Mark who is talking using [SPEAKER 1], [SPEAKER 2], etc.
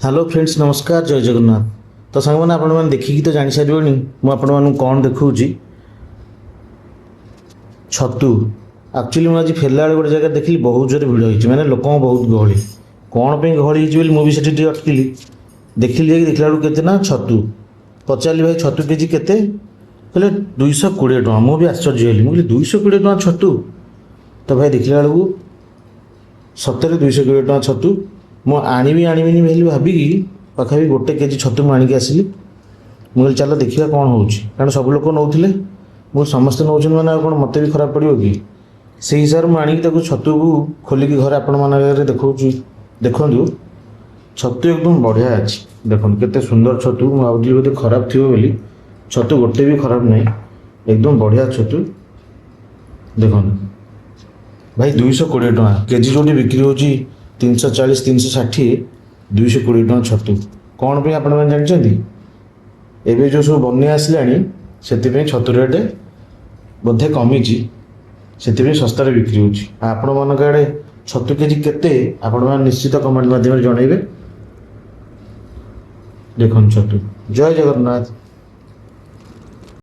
[SPEAKER 1] Hello friends, ନମସ୍କାର, ଜୟ ଜଗନ୍ନାଥ। ତ ସାଙ୍ଗମାନେ, ଆପଣମାନେ ଦେଖିକି ତ ଜାଣିସାରିବେଣି ମୁଁ ଆପଣମାନଙ୍କୁ କ'ଣ ଦେଖାଉଛି। ଛତୁ। ଆକ୍ଚୁଆଲି ମୁଁ ଆଜି ଫେରିଲା ବେଳେ ଗୋଟେ ଜାଗାରେ ଦେଖିଲି, ବହୁତ ଜୋରେ ଭିଡ଼ ହେଇଛି, ମାନେ ଲୋକଙ୍କ ବହୁତ ଗହଳି। କ'ଣ ପାଇଁ ଗହଳି ହେଇଛି ବୋଲି ମୁଁ ବି ସେଠି ଟିକେ ଅଟକିଲି। ଦେଖିଲି, ଯାଇକି ଦେଖିଲା ବେଳକୁ କେତେ ନା ଛତୁ। ପଚାରିଲି, "ଭାଇ, ଛତୁ କେଜି କେତେ?" କହିଲେ, "220 ଟଙ୍କା।" ମୁଁ ବି ଆଶ୍ଚର୍ଯ୍ୟ ହେଲି। ମୁଁ କହିଲି, "220 ଟଙ୍କା ଛତୁ?" ତ ଭାଇ, ଦେଖିଲା ବେଳକୁ ସତରେ 220 ଟଙ୍କା ଛତୁ। ମୁଁ ଆଣିବି ଆଣିବିନି ବୋଲି ଭାବିକି ପାଖାପାଖି 1 କେଜି ଛତୁ ମୁଁ ଆଣିକି ଆସିଲି। ମୁଁ କହିଲି, ଚାଲ ଦେଖିବା କ'ଣ ହେଉଛି। କାରଣ ସବୁ ଲୋକ ନେଉଥିଲେ। ମୁଁ ସମସ୍ତେ ନେଉଛନ୍ତି ମାନେ ଆଉ କ'ଣ ମୋତେ ବି ଖରାପ ପଡ଼ିବ କି? ସେଇ ହିସାବରେ ମୁଁ ଆଣିକି ତାକୁ ଛତୁକୁ ଖୋଲିକି ଘରେ ଆପଣମାନଙ୍କ ଆଗରେ ଦେଖାଉଛି। ଦେଖନ୍ତୁ, ଛତୁ ଏକଦମ ବଢ଼ିଆ ଅଛି। ଦେଖନ୍ତୁ କେତେ ସୁନ୍ଦର ଛତୁ। ମୁଁ ଭାବୁଥିଲି ବୋଧେ ଖରାପ ଥିବ ବୋଲି। ଛତୁ ଗୋଟେ ବି ଖରାପ ନାହିଁ, ଏକଦମ ବଢ଼ିଆ ଛତୁ। ଦେଖନ୍ତୁ ଭାଇ, 220 ଟଙ୍କା କେଜି। ଯେଉଁଠି ବିକ୍ରି ହେଉଛି 340, 360, 220 ଟଙ୍କା ଛତୁ। କ'ଣ ପାଇଁ ଆପଣମାନେ ଜାଣିଛନ୍ତି? ଏବେ ଯେଉଁ ସବୁ ବନ୍ୟା ଆସିଲାଣି, ସେଥିପାଇଁ ଛତୁ ରେଟ୍ ବୋଧେ କମିଛି, ସେଥିପାଇଁ ଶସ୍ତାରେ ବିକ୍ରି ହେଉଛି। ଆଉ ଆପଣମାନଙ୍କ ଆଡ଼େ ଛତୁ କେଜି କେତେ, ଆପଣମାନେ ନିଶ୍ଚିତ କମେଣ୍ଟ ମାଧ୍ୟମରେ ଜଣାଇବେ। ଦେଖନ୍ତୁ ଛତୁ। ଜୟ ଜଗନ୍ନାଥ।